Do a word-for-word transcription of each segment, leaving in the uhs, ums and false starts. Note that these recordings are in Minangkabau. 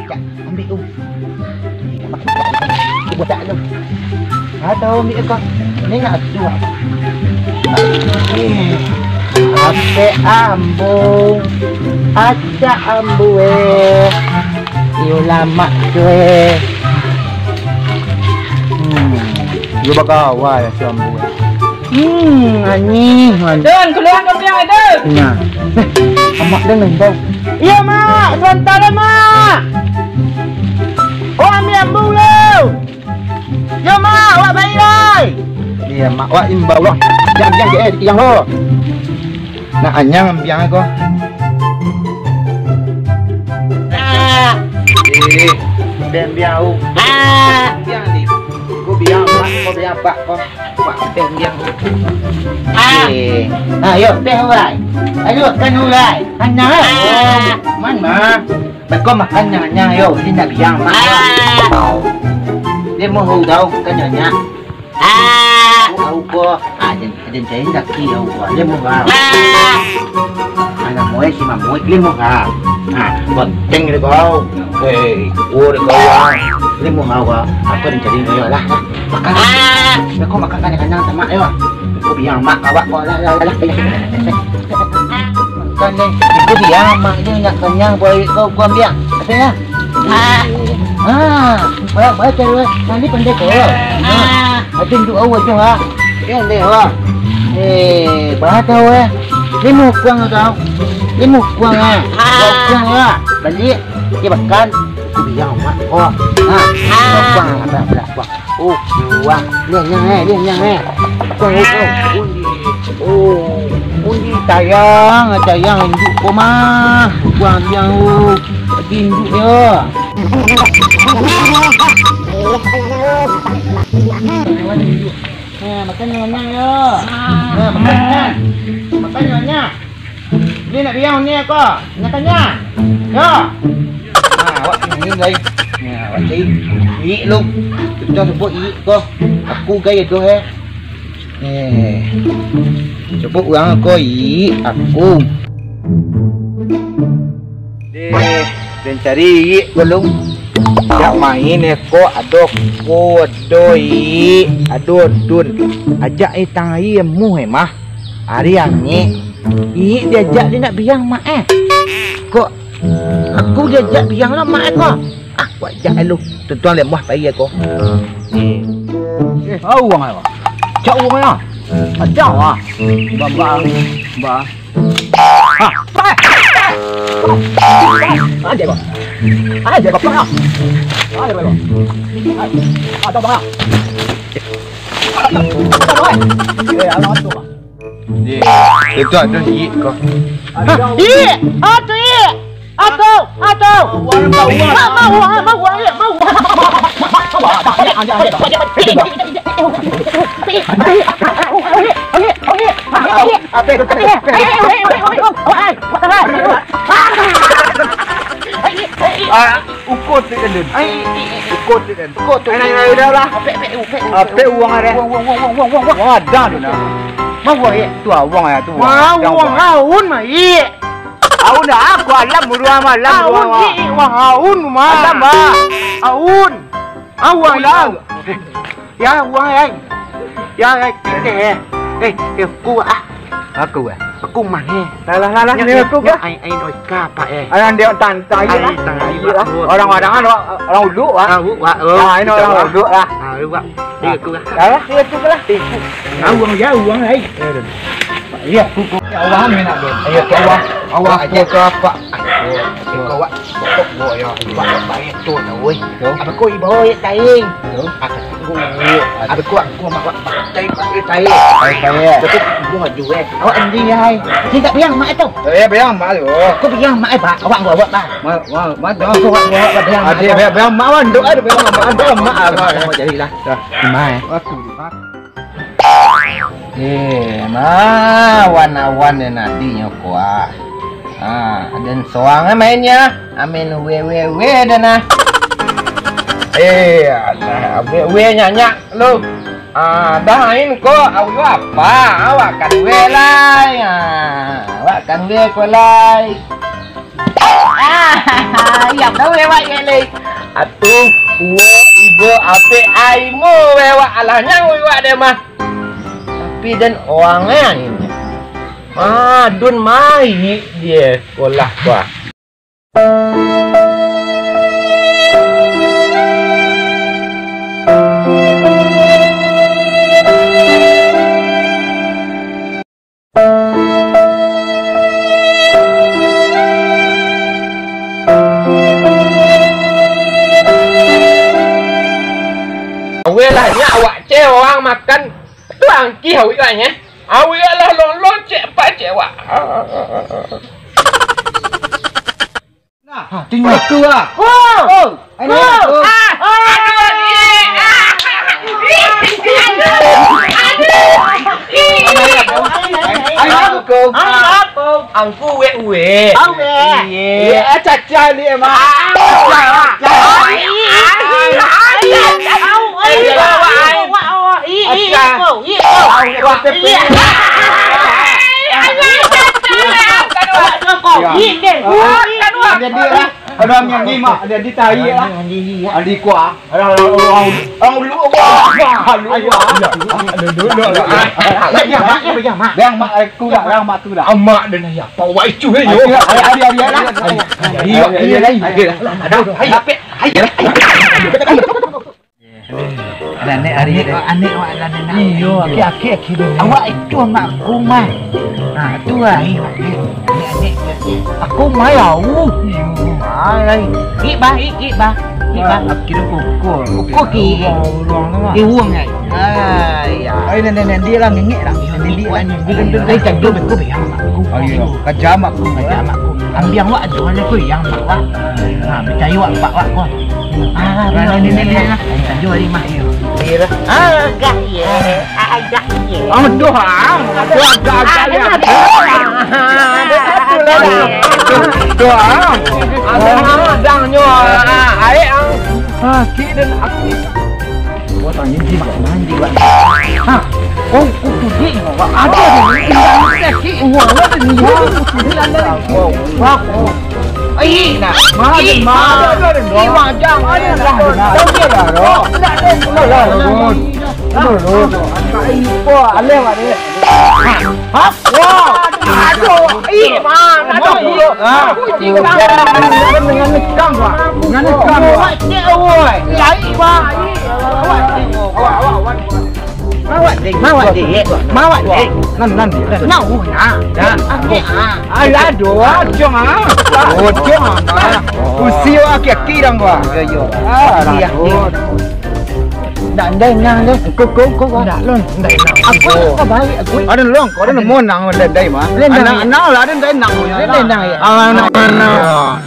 Cak, ambiak tu. Budak tu. Atau ambiak kau. Ni nak tu. Ape ambo? Acak ambo eh. Iyo lamak tu eh. Hmm. Iyo bagawa ya si ambo eh. Hmm, aneh, man. Dun, kalua kambiang, Dun. Nah. Eh, amak den maimbau. Iyo, Mak. Sabanta, Mak. Oh, ambiak ambo lo. Yo, Mak, awak pai lai. Iyo, Mak, awak imbau lo. Jan, jan, eh, jan lo. Nak anyang ambiang ko. Ah. Eh, den biang au. Ah. Biang ni. Ko biang apak, ko biang apak ko. Wak, den biang au. Ah. Eh. Ah, yo, teh urai. Ayo, kan urai. Anyang eh. Ah. Oh, man mah. Beko makan anyang-anyang yo, ini nak biang mak. Ah. Dia mau hau tau, kan nyak. Ah. Hau ko. Ah, den, den cari laki hau ko. Dia mau hau. Ah. Anak moe si mamuik dia mau hau. Nah, penting dia kau. Hei, oh dia kau. Dia mau hau. Aku den cari kau lah. Makan. Ah. Beko makan kanyang-kanyang sama yo. Beko biang mak awak ko lah, lah, lah, lah. Kan ni, itu dia maknyo nak kanyang buat kau buang biang. Katanya. Ah. Ah, baik, baik, baik, baik. Nanti pandai kau. Ah. Ada tu awak tu ha. Ya, ni ha. Eh, baik kau eh. Ni mau kuang kau. Ni mau kuang ah. Kau kuang ah. Balik. Dia makan. Itu dia mak kau. Ha. Kau kuang apa apa kuang. Oh, buang. Liang, liang, eh, liang, liang, eh. Buang, buang, buang. Undi. Oh, undi tayang, tayang induak ko mah. Buang, buang, oh. Lagi induak yo. Eh, makan nyonya yo. Eh, makan, makan. Makan nyonya. Ni nak biang ni ko. Nak kanyang. Yo. Nah, awak ni lain. Nah, awak cari iik lu. Kita sebut iik ko. Aku gaya doh eh. Eh. Sebut urang ko iik aku. Deh, den cari iik ko lu. Jak main eh ko ado ko ado iik, ado dun. Ajak eh tang aia muh eh mah. Ari angek. Iik diajak di nak biang mak eh. Kok aku diajak biang lah mak eh ko. Ah, wak jak lu. Tuntuang lemoh pai ko. Eh, awang ai. Cak awang ai. Acau ah. Bamba, bamba. Ah, pai. Aja ko. Aja ko. Aja ko. Ada bang. Ada bang. Eh, alah tu. Ye, itu ado iik ko. Iik! Ado iik! Ado! Ado! Mau, mau, mau, mau, mau. Ah, ukur tu kan, Dun. Ai, ai, ai, ai. Ukur tu kan. Ukur tu. Ai, ai, ai, dah lah. Apek, apek, apek, apek. Apek uang ada. Uang, uang, uang, uang, uang, uang. Uang ada tu nah. Mah uang, eh? Tu ah, uang ah, tu uang. Wah, yang uang uang. Aun mah, iya. Aun dah, aku alam buruan mah, alam buruan mah. Iya, iya, wah, aun mah. Alam mah. Aun. Aun lah. Ya, uang ai. Ya, ai, titih eh. Eh, eh, aku ah. Aku eh. Aku mah eh. Lah, lah, lah, lah, ni aku ya, kah? Ai, ai, no, ka, apa eh? Ai, dia tantang aja lah. Ai, tantang aja lah. Orang-orang kan, orang, orang uluk ah. Ah, uluk, ah, oh. Nah, ini orang uluk lah. Ah, uluk ah. Ni aku lah. Lah, lah, ni aku lah. Nah, uang ya, uang ai. Eh, dah. Iya, aku, aku. Ya, uang ni nak, Bun. Iya, ke uang. Uang aja ke apa? Aku, aku, awak. Pokok gua ya, ibarat baik tu tau weh. Yo. Apa kau ibarat taing? Yo. Aku tunggu. Apa kau aku mak taing pakai taing? Taing, taing. Betul gua jual. Awak anjing ya hai. Sini tak biang mak tu. Eh, biang mak tu. Kau biang mak eh, Pak. Awak gua awak, Pak. Mak, mak, mak, jangan kau awak gua awak biang mak. Ada biang, biang mak wan, doa ada biang mak, ada mak. Mau jadilah. Dah. Mai. Aku di mak. Eh, ma, awan-awan den adinyo ko ah. Ah, den soang eh mainnyo. Amin we we we den ah. Eh, alah, we we nyanyak lu. Ah, dah main ko, awak apa? Awak kan we lai. Ah, awak kan we ko lai. Ah, iyo tahu lewat je lai. Atu, uwo, igo, apek, aimo lewat alah nyang lewat deh mah. Tapi den orang eh ni. Ah, dun mai je sekolah gua. Aweh lah nyo awak ceh orang makan tu angkih awik lah nyo. Awik lah lon-lon cek empat cek wak. Nah, tinggal tu lah. Oh, ini tu. Aduh, aduh, aduh. Ayo, aku. Ayo, aku. Angku uwek-uwek. Uwek. Iya, caca ni emang. Jadi lah. Ada yang nyanyi, mak. Ada di tai lah. Ada di kuah. Alah, alah, alah, alah. Alah, alah, alah. Aduh, aduh, aduh, aduh. Bang, mak, aku dah, bang, mak aku dah. Amak dan ayah, Pak Wak Icuh, eh, yo. Ayo, ayo, ayo, ayo, ayo. Ayo, ayo, ayo, ayo. Aduh, ayo, Pek. Ayo, ayo. Anek hari ni. Anek awak dah dengar. Iyo, aki, aki, aki dulu. Awak itu amak aku, Mai. Nah, tu lah, eh, anek, anek, anek. Aku Mai, au. Iyo. Mai. Ik, bah, ik, ik, bah. Ni, Bang. Kiro pukul. Pukul ki. Uruang, uruang tu, Bang. Iwuang ai. Ai, nan, nan, nan, dia lah ngengek lah. Nan dia lah. Ai, kado beko bayang mak aku. Ayo, kajam aku. Kajam aku. Ambiang wak ado lah ko yang mak wak. Ha, picayo wak, pak wak ko. Ah, ni, ni, ni, ni. Kado ari mah. Iya lah. Ah, gah, iya. Aduh, ang. Aduh, agak-agak lihat. Aduh, ang. Aduh, ang, adangnyo, ah, aek, ang. Sakik dan aku. Wah, tangin jin, Pak. Mandi, Pak. Hah? Oh, kutu jin, Pak. Ada di sini. Sakik, wah, ada di sini. Wah, oh. Ih, nah. Mahal, mahal. Ih, mahal. Ih, mahal. Ada lah, ada lah. Ada lah, ada lah. Turun. Turun. Angkat ipo, aleh, Pak, dia. Hah? Wah, aduh, ih, Bang, aduh. Ah. Kucing, Bang. Dengan nekam, Pak. Dengan nekam, Pak. Wah, cek, woi. Lai, Bang. Awak, awak, awak. Mawak, dek. Mawak, dek. Mawak, dek. Nan, nan, nan. Nah, uh, nah. Nah. Aku, ah. Alah, doa, jong, ah. Oh, jong, ah. Usia aki-aki dang, Bang. Yo, yo. Ah, iya, iya. Ndak, ndak nang deh. Kok, kok, kok, kok. Ndak, lon, ndak nang. Aku nak balik, aku. Ada lon, kau ada nemu nang, ndak, ndak, mah. Ndak, ndak, anak, ya. Anak lah, ada ndak nang. Ndak, ndak, ya. Anak, anak.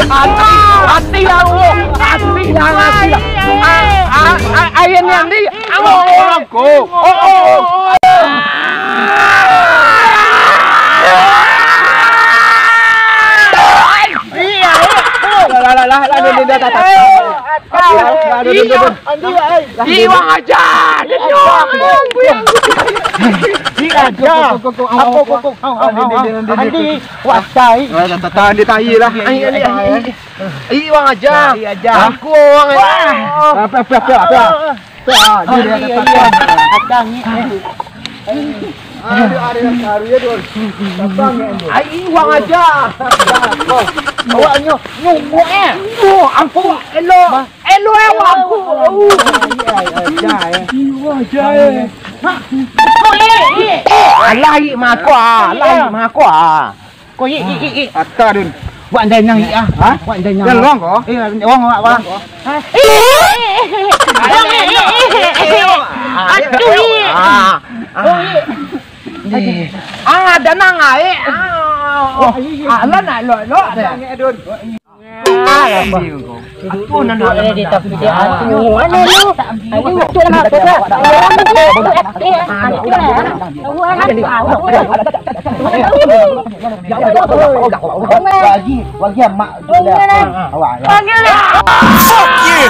Hati, hati lah, hati lah, hati lah. Ah, ah, ah, ayah ni, Andi. Angku, angku. Oh, oh, oh. Lah, lah, lah, lah, lah, dia, dia, dia, dia, dia. Iwang aja. Iwang aja. Andi, wasai. Andi tai lah. Iwang aja. Aku orang. Apa, apa, apa, apa? Ah, dia, dia, dia, dia. Ai, iwang aja. Awaknyo nyumbuk, eh. Oh, ampun. Elok. Elok, eh, awak aku. Iwang aja, eh. Alah, ik mako, ah. Alah, ik mako, ah. Ko, ik, ik, ik, ik. Ata, Dun. Wak ndai nang, ik, ah. Hah? Wak ndai nang. Dah luang ko? Eh, luang, wak, wak. Hah? Aduh, ik. Ah, ah, danang, ah, ik. Ah, oh, ah, lah nak lok-lok dah. Dun. Aku nan ada di tapi dia. Anu lu. Anu betul lah, betul lah. Lagi, lagi mak tu lah. Awak lah. Fuck you.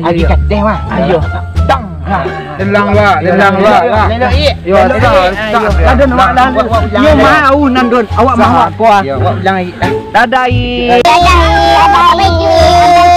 Ari kadeh mah. Ayo. Dang. Ha. Tendang lah, tendang lah. Lelok, ik. Yo, lelok, tendang, ik. Ayo. Tendang. Ladon awak lah. Awak, awak ulang. Yo, mah, au, nan don. Awak mah, awak kuah. Yo, awak ulang, ik. Dadah, ik. Dadah, ik. Dadah, ik.